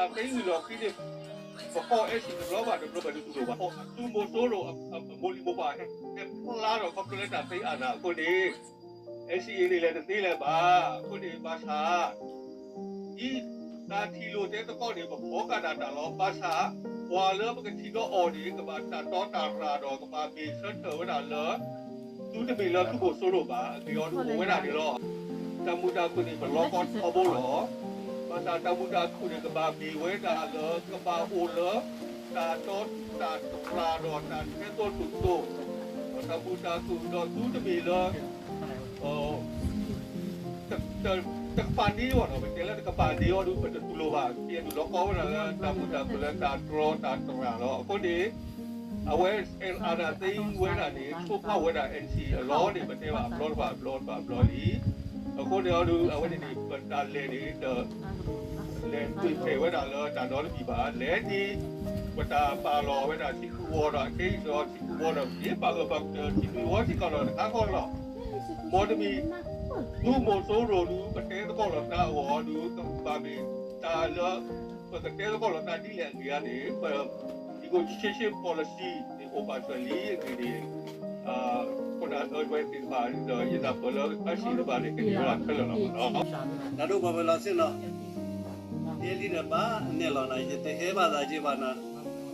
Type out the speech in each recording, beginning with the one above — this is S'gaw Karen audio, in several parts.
သ့ဝံၤလီၢ်ခံန့ၣ် ပဖီၣ် NCA တဘျီဘၣ်တဘျီ ပတတူၣ်လိာ်ဘၣ်. သုးမီၤစိရိၤအမိၢ်လံၢ်မိၢ်ပှၢ်ဟဲဖျါထီၣ်ခီဖျိလၢတၢ်သ့အါနၢ်အဃိန့ၣ် NCA န့ၣ်လဲၤတသ့လၢၤဘၣ်. အဃိန့ၣ် ဘၣ်ဆၣ် ဒ်တၢ်ထံၣ်လိာ်တဲသကိးန့ၣ် ပဖီၣ်ကဒါတၢ်လီၤ. ဘၣ်ဆၣ် ပှၤလၢပကထံၣ်ဒီးအီၤန့ၣ် ကဘၣ်တၢ်တီတၢ်ရၤဒီး ကဘၣ်မ့ၢ်ဆၢထၢၣ်ဝဲဒၣ်လၢ သုတမ့ၢ်လၢသုးမီၤစိရိၤဘၣ်, အဂ့ၢ်အီၤဒုးအိၣ်ဝဲဒၣ်န့ၣ်လီၤ. တၢ်မုာ်တၢ်ခုၣ်န့ၣ် ပလီၤကီထီဘိလီၤ. ဘၣ်ဆၣ်တၢ်မုာ်တၢ်ခုၣ်န့ၣ် ကဘၣ်မ့ၢ်ဝဲဒၣ်လၢ ကဘၣ်အိၣ်လၢ တၢ်တီတၢ်တြၢ်ဒီးတၢ်ထဲသိးလိၤသိး, ဒီးတၢ်မုာ်တၢ်ခုၣ်ဒီးသုတမ့ၢ်လၢ တကပၤန့ၣ်အီၤဒီး ပတဲလၢတကပၤန့ၣ်အီၤဒုး ပတတူၢ်လိာ်ဘၣ်. ပအဲၣ်ဒိးလီၤကီဝဲဒၣ်လၢတၢ်မုာ်တၢ်ခုၣ်လၢတၢ်တီတၢ်တြၢ်လီၤ. အဃိန့ၣ် အဝဲ အာဏာသိမ်း ဝဲဒၣ်န့ၣ် ဆိဖးဝဲဒၣ် NCA အလီၢ်န့ၣ် ပတဲဘၣ်အဘျီတဖၣ်အဘျီတဖၣ်အဘျီလံ. အဃိန့ၣ်အီၤဒုး အဝဲန့ၣ်န့ၣ် ပတၢ်လဲၤန့ၣ် လဲၤတွံၢ်ဖျဲးဝဲဒၣ်လၢတၢ်နီတမံၤဘၣ်. လဲၤဒ် ပတၢ်ပာ်လီၤဝဲဒၣ်ထံဂုၤကီၢ်ဂၤဒီး အခဲအံၤဒီးထံဂုၤကီၢ်ဂၤဒီး ပပာ်ဂၢၢ်ပာ်ကျၢၤထံဂုၤကီၢ်ဂၤစ့ၢ်ကီးဒီးတခါဃီလီၤ. မ်တမံၤ သုးမီၤစိရိၤဒုး ပတဲသကိးလီၤသးအဂီၢ်ဒုး ကဘၣ်မ့ၢ်တၢ်လၢ ပကတဲသကိးလီၤသးဒ်လဲၣ်အဂ့ၢ်ဧါန့ၣ် ပ negotiation policy န့ၣ် အိၣ်ပာ်စၢၤလံအဂ့ၢ်န့ၣ် ခိၣ်နၢ်အၢဝဲသ့ၣ်တဖၣ်ဒီး ယနၢ်ပၢၢ်လၢအစံးတဖၣ်န့ၣ် ကန့ၢ်ဝဲဒၣ်ခဲလၢာ်လီၤ. တၢ်ဒိၣ်ပှၤဝဲလီၤစ့ၢ်နီၤ တဲလံဒီးဘၣ်နဲၣ်လီၤနၤ ယတဟဲဘၣ်သးက့ဘၣ်နၤ,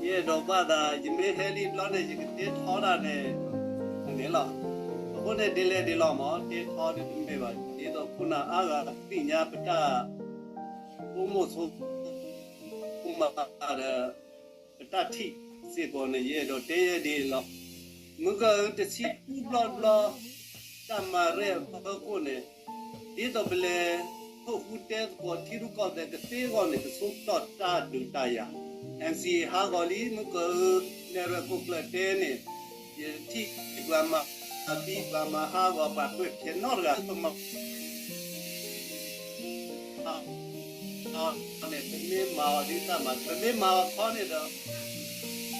ယအဲၣ်ဒိးဘၣ်သး ယမ့ၢ်ဟဲလံတဘျီန့ၣ် ယကတဲထီဒၣ်န့ၣ် န့ၣ်လီၤ. အဃိန့ၣ်ဒ်လဲၣ်ဒ်လဲၣ်မး တဲထီဒ်တမ့ၢ်ဘၣ် ဒ်သိးခိၣ်နၢ်အါဂၤသ့ၣ်ညါပတၢ် အိၣ်မူဆိးမးဒီး ပတၢ်ထံၣ်စ့ၢ်ကီးန့ၣ် ယအဲၣ်ဒိးတဲယဲဒ်အံၤလီၤ. မုၢ်ကၢၢ်တဆံဃုဘျီတဘျီ တၢ်မၤရဲၣ်အဖီခိၣ်န့ၣ် ဒ်သိးပလဲၤ ထိၣ်ဃူတဲသကိးထံရူၢ်ကီၢ်သဲးကသ့အဂီၢ်န့ၣ် ကဆိကတီၢ်တၢ်ဒုးတၢ်ယၤ NCA ဟးဂီၤလံ မုၢ်ကၢၢ် နဲၣ်ရွဲၣ်ခိၣ်ကျၢၢ်တဲန့ၣ် ယထံၣ်ပှၤမၤသံပှၤမၤဟးဂီၤပှၤကွဲးဖျဲးနီတဂၤ ပမၤ န့ၣ် ပမ့ၢ်မၤအီၤဒ်တၢ်မၤ ပမ့ၢ်မၤအီၤခီန့ၣ်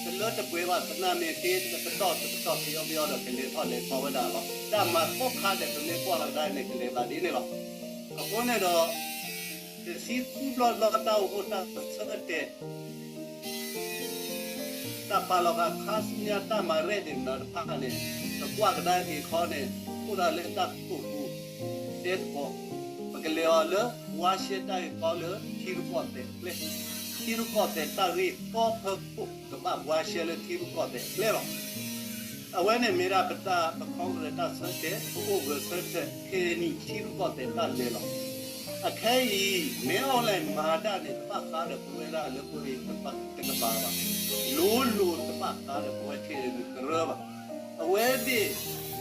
ဒီး တလၢတပှဲၤဘၣ် သနာ်မ့ၢ်သ့ တပတီၢ်တပတီၢ်ပယီပယီဒီး ကလဲၤထီၣ်လဲၤထီဝဲဒၣ်လီၤ. တၢ်မၤသီခါဒီး ပမ့ၢ်ကွၢ်လီၤကဒါန့ၣ် ကလဲၤသးဒ်န့ၣ်လီၤ. အဃိန့ၣ်ဒီး တဆံဃုဘျီတဘျီ တၢ်အိၣ်ဖှိၣ်တၢ်ဆၢတဲာ် တၢ်ပာ်လီၤဂာ်ခါဆူညါ တၢ်မၤရဲၣ်ဒ်န့ၣ်တဖၣ်န့ၣ် ပကွၢ်ကဒါက့ၤခီန့ၣ် အိၣ်ဒၣ်လၢတၢ်ထိၣ်ဃူ တဲသကိး ပကလဲၤအီၤလၢ ဘှါရှဲတၢ်ဂ့ၢ်ကီလၢထံရူၢ်ကီၢ်သဲးအကျဲ, ထံရူၢ်ကီၢ်သဲးတၢ်ဂ့ၢ်ကီဖီခိၣ် ကဘၣ်ဘှါရှဲလၢထံရူၢ်ကီၢ်သဲးအကျဲလီၤ. အဝဲန့ၣ်မ့ၢ်ဒၣ်ပတၢ်ပ Congress တၢ်ဆၢတဲာ် ပအိၣ်ဂၢၢ်ဆၢထၢၣ် ခဲအံၤထံရူၢ်ကီၢ်သဲးတၢ်လဲၤလီၤ. အခဲအံၤ မ့ၢ်အီၤလဲၣ်မၤတၢ်န့ၣ် တဘၣ်ဃးဒီးပဝဲဒၣ်လၢပဂ့ၤတကပၤဘၣ်. လိၤလိၤတဘၣ်ဃးဒီးပဝဲထဲန့ၣ်ကရၢဘၣ်. အဝဲသ့ၣ်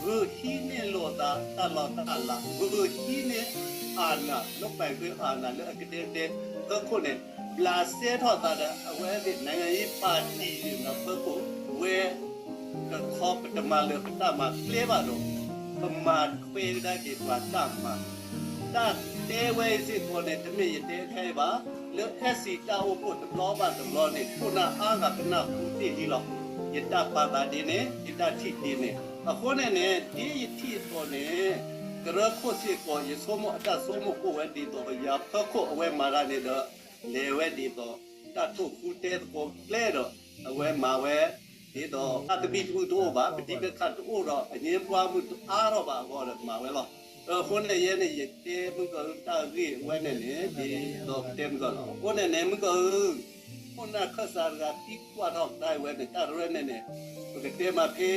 ဂုာ်ဟံးန့ၢ်လိာ်သးတၢ်လီၢ်တၢ်လၤ, ဂုာ်ဟံးန့ၢ် အာဏာ, လုပ်ပိုင်ခွင့်အာဏာ လၢအကဒဲကဒဲဖီခိၣ်န့ၣ် ဘျးစဲထီၣ်သးဒီး အဝဲသ့ၣ် နိုင်ငံရေးပါတီ န့ၣ်ဒီးဖီခိၣ် ဝဲ တခီပတမၤလၢာ်ပတၢ်မၤကျဲဘၣ်ဒီး ပမၤထွဲကဒါက့ၤပှၤတၢ်မၤ တၢ်တဲဝဲအံၤစ့ၢ်ကီးန့ၣ် တမ့ၢ်ယတဲခဲအံၤဘၣ်, လၢ SC တၢ်အိၣ်ဖှိၣ်တဘျီဘၣ်တဘျီန့ၣ် ခိၣ်နၢ်အါဂၤကနၢ်ဟူသ့ၣ်လံလီၤ. ယတၢ်ပာ်သးဒ်န့ၣ် ယတၢ်ထံၣ်ဒ်န့ၣ် အဃိန့ၣ်န့ၣ် ဒ်ယထံၣ်အသိးန့ၣ် ကရၢခိၣ်စ့ၢ်ကီး ယဆိကမိၣ်အတၢ်ဆိကမိၣ်အိၣ်ဝဲဒ်သိး ယၤဖီခိၣ်အဝဲမၤတၢ်န့ၣ်ဒီး လဲၤဝဲဒ်သိး တၢ်ထိၣ်ဃူတဲသကိးကျဲဒီး အဝဲမၤဝဲ ဒ်သိးအသဘံၣ်တမုၢ်တအိၣ်ဘၣ်, ပဒံပခၢၣ်တအိၣ်ဒီး အငြင်းပွားမှုတအါထီၣ်ဘၣ်အဂီၢ်ဒီးမၤဝဲလီၤ. အဃိန့ၣ်ယဲန့ၣ် ယတဲမုၢ်ကၢၢ်တၢ်ဂ့ၢ်ဝဲန့ၣ်န့ၣ် ဒ်သိးတဲမုၢ်ကၢၢ်လီၤ. အဃိန့ၣ်န့ၣ် မုၢ်ကၢၢ်ဧၢ, ခိၣ်နၢ်ခၢၣ်စးတဂၤသံကွၢ်ထီၣ်ကဒါဝဲန့ၣ် တၢ်ရဲၣ်န့ၣ်န့ၣ် ပကတဲမးဖဲ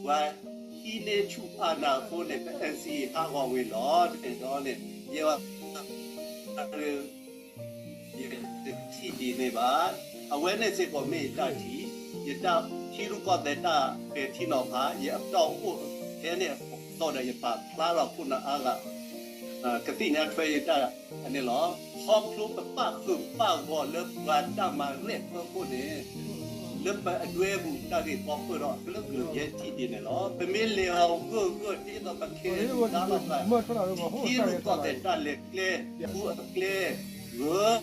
ပှၤဟံးန့ၢ်ဆူၣ်အါနၢ်အဃိန့ၣ် ပ NCA ဟးဂီၤဝံၤလီၤန့ၣ်ဒီးန့ၣ် ယဲ ယတထံၣ်ဒ်န့ၣ်ဘၣ်. အဝဲန့ၣ်စ့ၢ်ကီးမ့ၢ်ယတၢ်ထံၣ်, ယတၢ်ထံရူၢ်ကီၢ်သဲးတၢ်ပဲာ်ထံနီၤဖး ယအတီၢ်အိၣ်ဖဲန့ၣ်အသိးဒီး ယပာ်ဖျါထီၣ်ခိၣ်နၢ်အါဂၤ ကသ့ၣ်ညါထွဲယတၢ်န့ၣ်လီၤ. ခီဖျိပပၣ်ဃုာ်ပပၣ်ဂီၤလၢပှၤတၢ်မၤရဲၣ်ဖီခိၣ်န့ၣ် လၢပအဒွဲပူၤတၢ်ဂ့ၢ်ကီဖျိဒီးအကလုာ်ကလုာ်ယဲထံၣ်ဒ်န့ၣ်လီၤ. ပမ့ၢ်လဲၤအီၤဂၢၢ်ဂၢၢ်ဒ်သိးပခဲအံၤ တၢ်လီၢ်ဖး ထံထံရူၢ်ကီၢ်သဲးတၢ်လဲၤကျဲ ပူအကျဲ ဂၢၢ်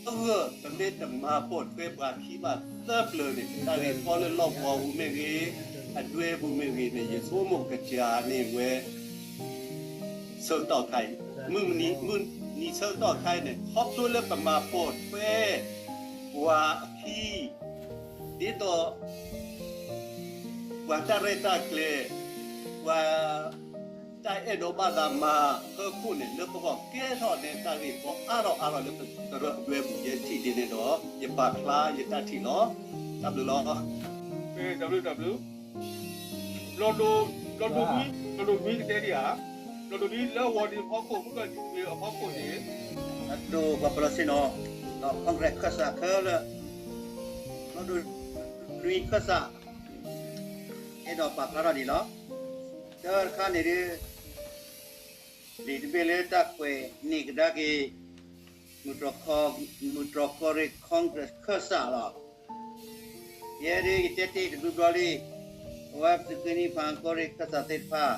ဂၢၢ် ပမ့ၢ်တမၤပိာ်ထွဲပှၤခံဘၣ်သၢပျၢၤန့ၣ် တၢ်ဂ့ၢ်ကီလၢလီၢ်ကဝီၤပူၤမ့ၢ်ဂ့ၤ အဒွဲပူၤမ့ၢ်ဂ့ၤန့ၣ် ယဆိကမိၣ်ကစၢ်န့ၣ်ဝဲ ဆၢကတီၢ်ခါအံၤ မုၢ်နံၤဆၢကတီၢ်ခါအံၤန့ၣ် ခီဖျိလၢပမၤပိာ်ထွဲ ပှၤအခံ ဒ်သိး ပှၤတၢ်ရဲၣ်တၢ်ကျဲၤ ပှၤတၢ်အဲၣ်ဒိးဘၣ်သးမၤအဖီခိၣ်န့ၣ် လၢပဂီၢ်ကဲထီၣ်န့ၢ်တၢ်ဂ့ၢ်ကီအါထီၣ်အါထီၣ်လၢပကရၢအဒွဲပူၤ ယထံၣ်ဒ်န့ၣ်ဒီး ယပာ်ဖျါယတၢ်ထံၣ်လီၤ. တၢ်ဘျုးလီၤ. တၢ်ဘျုး တၢ်ဘျုး ဘျီၣ်ဒိၣ်မံ ဘျီၣ်ဒိၣ်မံကတဲဒံးဧါ, ဘျီၣ်ဒိၣ်မံလၢဝီၤဒံးဖီခိၣ် မုၢ်ကီၢ်ဒံးအဖီခိၣ်န့ၣ် အဒိၣ်ပှၤပလီၢ်ဆ့ၣ်နီၤ ဒီး Congress ခၢၣ်စးခဲလၢာ် ဘျီၣ်ဒိၣ်နွံခၢၣ်စး အဲၣ်ဒိးပာ်ဖျါထီၣ်ဒံးလီၤ. တၢ်တခါန့ၣ်ဒ် လံာ်တဘ့ၣ်လၢတၢ်ကွဲးန့ၢ်ကဒါက့ၤ မုၢ်တြီၢ်ကီၢ်ရ့ၣ် Congress ခၢၣ်စးလီၤ. ယဲဒၣ်ယတဲတ့ၢ်တဘျုးဘျီလံ, အဝဲပသုးက့နံၣ်ဖးကီၢ်ရ့ၣ်ခၢၣ်စးသ့ၣ်တဖၣ်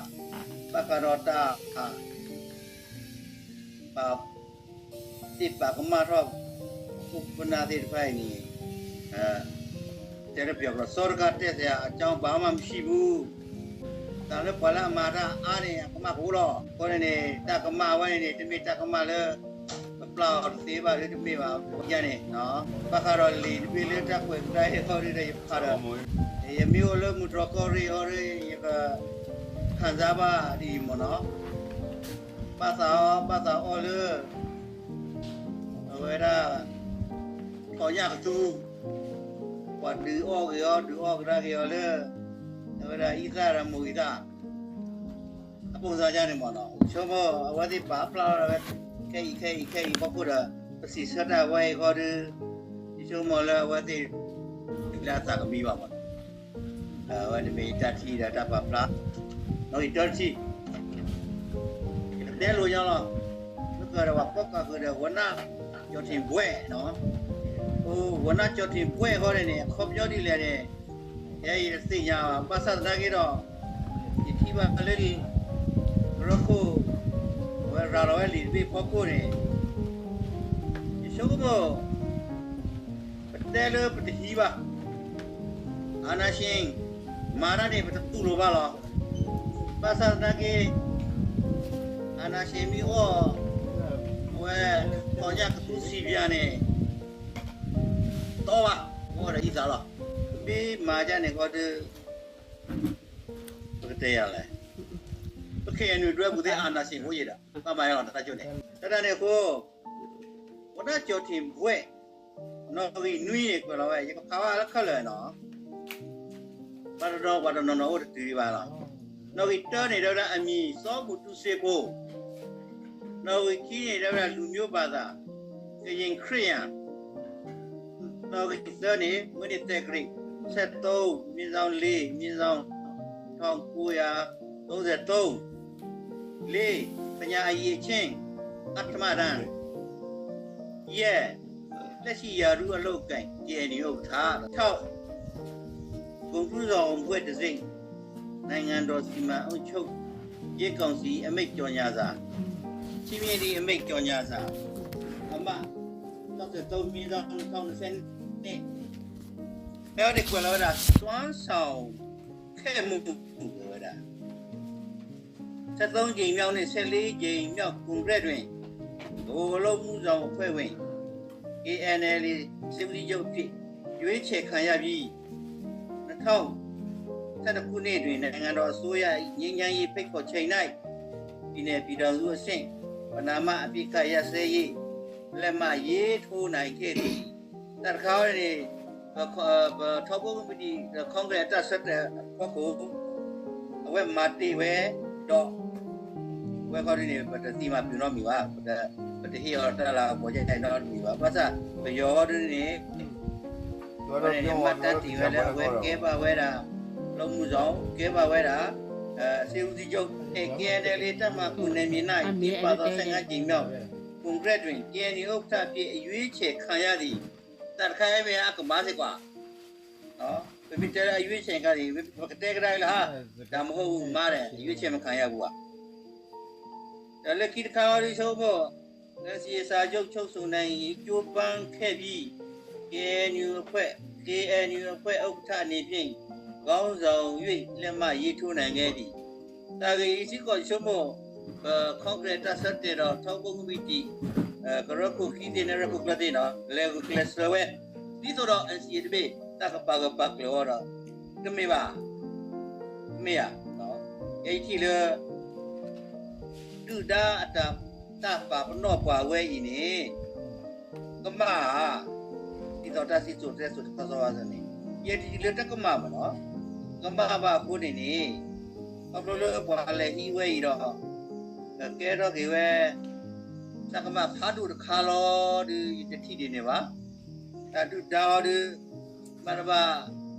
ဘၣ်ဃးဒီးတၢ် ပာ် သ့ၣ်ပာ်ကမၣ်ထီၣ် ပခိၣ်ပနၢ်သ့ၣ်တဖၣ်အံၤန့ၣ် တဲတပျီၤကဒီး စီတကးတဲသ့ၣ်အကၠီဘၣ်မးမဆံးဘူး, တၢ်လၢပှၤလၢအမၤတၢ်အါန့ၣ် အကမၣ်ကအိၣ်လီၤ. အဃိန့ၣ်န့ၣ် တၢ်ကမၣ်ဝဲန့ၣ်န့ၣ် တမ့ၢ်တၢ်ကမၣ်လၢ ပပျၢ်အီၤတသ့ဘၣ်ဒီးတမ့ၢ်ဘၣ်. အဃိန့ၣ် ဘၣ်ဃးဒီးလံာ်တဘ့ၣ်လၢတၢ်ကွဲးကဒါဟ့ၣ်ခီဒ်ဒီးယဖးဒီး ယမ့ၢ်အိၣ်လၢမုၢ်တြီၢ်ကီၢ်ရ့ၣ်အီၤဒီး ယက ခံစားဘၣ်ဒ်အံၤမ့ၢ်နီၤ ဘၣ်သးအီ ဘၣ်သးအီလၢ အဝဲဒၣ် ထီၣ်ညၣ်ကသူ ပှၤဒုးအီၣ်ဂ့ၤအီၤ ဒုးအီၣ်ကဒါက့ၤအီၤလၢ အဝဲဒၣ်အံသၣ်ဒီးမိၢ်အံသၣ် အပိၢ်စါယါန့ၣ်မ့ၢ်နီၤ ယဆိကမိၣ် အဝဲသ့ၣ်ပာ်ဖျါထီၣ်ဝဲ ခဲအံၤခဲအံၤခဲအံၤဖီခိၣ်ဒီး ပစံးဆၢတၢ်ဝဲအံၤဃီဒီး ယဆိကမိၣ်လၢအဝဲသ့ၣ် လၢအသးကမံဘၣ်မ့ၢ်နီၤ အဝဲန့ၣ်မ့ၢ်ယတၢ်ထံၣ်ဒီးတၢ်ပာ်ဖျါ နီၣ်ဂံၢ်တၢတထံၣ် ယကတဲလိာ်ညီလီၤ မ့ၢ်ကဒီးပှၤဖီၣ်ဃာ်ဃုာ်ဒီး ဝဏ္ဏကျော်ထင်ဘွဲ့နီၤ ဝဏ္ဏကျော်ထင်ဘွဲ့ဃီန့ၣ်န့ၣ် အခီပညီဒ်လဲၣ်န့ၣ် ယဲယတသ့ၣ်ညါဘၣ် ဘၣ်ဆၣ်သနာ်က့ဒီး ယထံၣ်ဘၣ်လၢလံာ် ကရၢခိၣ် အဝဲရၤလီၤဝဲလံာ်တဘ့ၣ်ဖီခိၣ်န့ၣ် ယဆိကမိၣ် ပတဲလၢပတဟံးဘၣ် အာဏာရှင် မၤတၢ်န့ၣ် ပတတူၢ်လိာ်ဘၣ်လီၤ. ဘၣ်ဆၣ်သနာ်က့ အာဏာရှင်မ့ၢ်အီၣ် အဝဲ ထီၣ်ညၣ်ကသူစံးပၠးန့ၣ် တီဘၣ် အီၣ်ဒီးအံသၣ်လီၤ. ပမ့ၢ်မၤဒ်န့ၣ်ဃီဒီး ပကတဲယၤလဲၣ်. ပ ခ့ၣ်အဲၣ်ယူၣ် ဒွဲပူၤသ့ၣ် အာဏာရှင် အိၣ်ယံၤဒီး ဘၣ်မၤယါလီၤတၢ်ကၠိန့ၣ် တၢ်ဒ်န့ၣ်အဃိ ဝဏ္ဏကျော်ထင်ဘွဲ့ နီၣ်ဂံၢ်နွံန့ၣ် ကွဲးလီၤဝဲ ယကဖးဝဲလၢခဲလၢာ်နီၤ ပှၤတနီၤပှၤတနီၤနီၤအိၣ်တတုၤဘၣ်လီၤ. နီၣ်ဂံၢ်တၢန့ၣ် တဲဝဲဒၣ် အမည် စီမူတူစ့ဖိ နီၣ်ဂံၢ်ခံန့ၣ် တဲဝဲဒၣ် လူမျိုးဘာသာ ကရင်ခရစ်ယာန် နီၣ်ဂံၢ်သၢန့ၣ် မွေးနှစ်သက္ကရာဇ် ဆယ့်သုံး မြင်းဆောင် လေး မြင်းဆောင် ထောင့်ကိုးရာသုံးဆယ့်သုံး လေး ပညာအရည်အချင်း အဋ္ဌမတန်း ယဲၢ် လက်ရှိရာထူးအလုပ်အကိုင် KNU ဥက္ကဋ္ဌ ခြောက် ဂုဏ်ထူးဆောင်အဖွဲ့တစ်ံဆိပ် နိုင်ငံတော်စီမံအုပ်ချုပ်ရေးကောင်စီအမိန့်ကြေညာစာ ချီးမြှင့်သည့်အမိန့်ကြေညာစာ အမှတ် ခြောက်ဆယ့်သုံး မြင်းဆောင် နှစ်ထောင်နှစ်ဆယ့်နှစ် ဖဲအံၤန့ၣ်ကွဲးလီၤဝဲဒၣ် စွမ်းဆောင်ခဲ့မှု ဝဲဒၣ် ဆယ့်သုံးကြိမ်မြောက်နှင့် ဆယ့်လေးကြိမ်မြောက်ကွန်ကရစ်တွင် ဗဟိုအလုပ်အမှုဆောင်အဖွဲ့ဝင် KNLA စစ်ဦးစီးချုပ်အဖြစ် ရွေးချယ်ခံရပြီး နှစ်ထောင့်ဆယ့်နှစ်ခုနှစ်တွင် နိုင်ငံတော်အစိုးရ၏ ငြိမ်းချမ်းရေးဖိတ်ခေါ်ချိန်၌ ပြည်နယ်ပြည်ထောင်စုအဆင့် ပဏာမအပစ်အခတ်ရပ်စဲရေး လက်မှတ်ရေးထိုးနိုင်ခဲ့သည် တၢ်တခါဝဲန့ၣ် ပ ပ ပထီဘိကမံးတံာ် ဒီး Congress အတၢ်ဆၢတဲာ်အဖီခိၣ် အဝဲမၤတ့ၢ်ဝဲ ဒီး အဝဲခီဒုန့ၣ် ပတသံမၤပျုၤနီတမံၤဘၣ်, ပတဟ့ၣ်အီၤတၢ်လၤကပီၤယဲၢ်နီတမံၤဘၣ်. ဘၣ်ဆၣ် ပယီၤခီဒုန့ၣ် အဝဲန့ၣ် မှတ်တမ်းတင်ဝဲလၢ အဝဲကဲဘၣ်ဝဲဒၣ် လုပ်မှုဆောင် ကဲဘၣ်ဝဲဒၣ် စစ်ဦးစီးချုပ် KNLA တပ်မဟာခုနစ်နယ်မြေ၌ ကျင်းပသော ဆယ့်ငါးကြိမ်မြောက် ကွန်ကရစ်တွင် KNU ဥက္ကဋ္ဌအဖြစ် အရွေးချယ်ခံရသည် တၢ်တခါအံၤမ့ၢ်အကမၣ်စ့ၢ်ကီး ပမ့ၢ်တဲလၢအရွေးချယ်ခံရသည် ပကတဲကဒါအံၤလၢ ဒါမဟုတ်ဘူး မၤတယ် ရွေးချယ်မခံရဘူးဘၣ် ဒီးလၢခံတခါအံၤဒ်ဆိကမိၣ် NCA စာချုပ်ချုပ်ဆိုနိုင်ရေး ကြိုးပမ်းခဲ့ပြီး KNU အဖွဲ့ KNU အဖွဲ့ဥက္ကဋ္ဌအနေဖြင့် ခေါင်းဆောင်၍ လက်မှတ်ရေးထိုးနိုင်ခဲ့သည် တၢ်ဂ့ၢ်အံၤစ့ၢ်ကီးဆိကမိၣ် ပ Congress တၢ်ဆၢတဲာ်ဒီး ထီဘိကမံးတံာ် ကရၢခိၣ်ခံသ့ၣ်န့ၣ် ကရၢခိၣ်ကျၢၢ်သ့ၣ်နီၤ လဲၤဂုာ်ကျဲးစၢးဝဲ ဒ်သိးဒီး NCA တဘ့ၣ် တၢ်ကပာ်ဂၢၢ်ပာ်ကျၢၤအီၤဒီး တမ့ၢ်ဘၣ်, တမ့ၢ်ဧါ. ယဲယထံၣ်လၢ ဒုၣ်ဒါအတၢ် တၢ်ပာ်ပနီၣ်ပှၤဝဲအံၤန့ၣ် ကမၣ်ဧါ, ဒ်သိးတၢ်စံၣ်စိၤတဲစိၤတခီသီဘၣ်န့ၣ် ယဲဒ်လၢတကမၣ်ဘၣ်နီၤ, ကမၣ်ဘၣ်အဃိန့ၣ်န့ၣ် ခီဖျိလၢပှၤလဲၤဟံးဝဲအံၤဒီး ကကဲထီၣ်က့ၤဝဲ တၢ်ကမၣ်ဖးဒိၣ်တခါလီၤဒုး ယတထံၣ်ဒ်န့ၣ်ဘၣ်. တၢ်ဒုၣ်ဒါအီၤဒုး မ့ၢ်တဘၣ်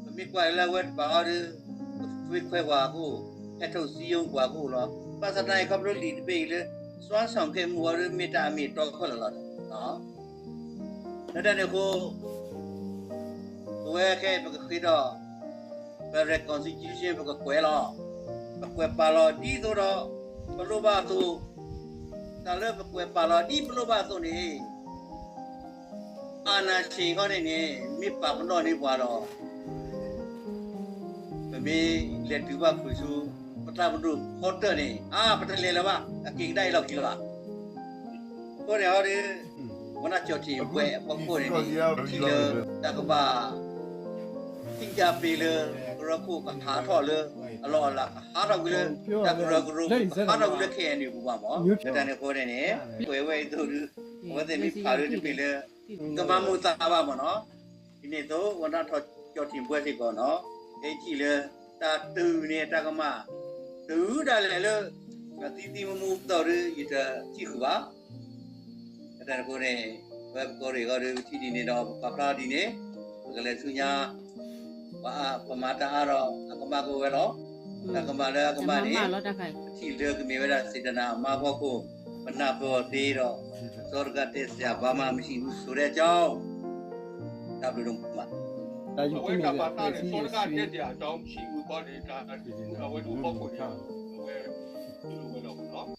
ပမ့ၢ်ကွၢ်လၢအဝဲတပာ်အီၤဒုး ကသွ့ခွဲးပှၤအဃိ, ဟဲထီၣ်စံယိပှၤအဃိလီၤ. ဘၣ်ဆၣ်သနာ်က့ ခီဖျိလံာ်တဘ့ၣ်အံၤလၢ စွါဆၣ်ကဲမူအီၤဒုး မ့ၢ်တၢ်အမ့ၢ်အတီခဲလၢာ်လီၤ. လၢတၢ်န့ၣ်အဃိ ပဝဲခဲအံၤပကဃ့ဒီး ပ reconciliation ပကကွဲးလီၤ, ပကွဲးပာ်လီၤဒ်သိးဒီး ပလိၣ်ဘၣ်အသိး, တၢ်လၢပကွဲးပာ်လီၤဒ်ပလိၣ်ဘၣ်အသိးန့ၣ် အာဏာရှင် ခီန့ၣ်န့ၣ် မ့ၢ်ပာ်ပနီၣ်န့ၢ်ပှၤဒီး ပမ့ၢ်လဲၤတုၤဘၣ်ဖုးဆူ ပတၢ်ပဒိၣ်ဖီတၢၢ်န့ၣ် အါ ပတလဲၤလၢၤဘၣ်, အက့ၤကဒါအံၤလီၢ်ခံလီၤဘၣ်. အဃိန့ၣ်အီၤဒီး ဝဏ္ဏကျော်ထင်ဘွဲ့အဖီခိၣ်န့ၣ်န့ၣ် ထံၣ်လၢ တၢ်ကဘၣ် ထံၣ်တၢ်ပ့ၤလၢ ကရၢခိၣ်ကဟးထီၣ်လၢ အလီၢ်အလၤ ကဟးထီၣ်ကွံာ်လၢ တၢ်ကရၢကရိ ကဟးထီၣ်ကွံာ်လၢ KNU ပူၤဘၣ်မး. လၢတၢ်န့ၣ်အဃိန့ၣ်န့ၣ် ကွဲးဝဲအံၤသိးဒီး အဝဲသ့ၣ်မ့ၢ်ဖးလၢတမ့ၢ်လၢ ကမၤမုာ်သးဘၣ်မးနီၤ. ဒ်န့ၣ်အသိး ဝဏ္ဏကျော်ထင်ဘွဲ့စ့ၢ်ကီးနီၤ ယထံၣ်လၢ တၢ်တုၤန့ၣ် တၢ်ကမၣ် တုၤဒၣ်လဲာ်လၢ အသံသံမူမူသီဒီး ယတထံၣ်ဃုာ်ဘၣ်. လၢတၢ်န့ၣ်အဃိန့ၣ် ပဝဲပကီၢ်ရ့ၣ်အဂီၢ်ဒီး ပထံၣ်ဒ်န့ၣ်ဒီး ပပာ်ဖျါဒ်န့ၣ် ပကလဲၤဆူညါ ပမၤတၢ်အါဒီး အကမၣ်ကအိၣ်ဝဲလီၤ. တၢ်ကမၣ်လၢအကမၣ်န့ၣ် ပထံၣ်လၢကမ့ၢ်ဝဲဒၣ် စေတနာ အမါဖီခိၣ် ပနၢ်ပၢၢ်အီၤသ့ဒီး စီၤတဂၤတဲစရာ ဘာမှမရှိဘူးဆိုတဲ့အကြောင်း တၢ်ဘျုးဒိၣ်မး အဝဲတၢ်ပာ်ဖျါန့ၣ် စီၤတဂၤတဲစရာ ဘာမှမရှိဘူး အဝဲဒၣ်ဖီခိၣ်န့ၣ် အဝဲ ဒ်ဝဲလီၤမးနီၤ.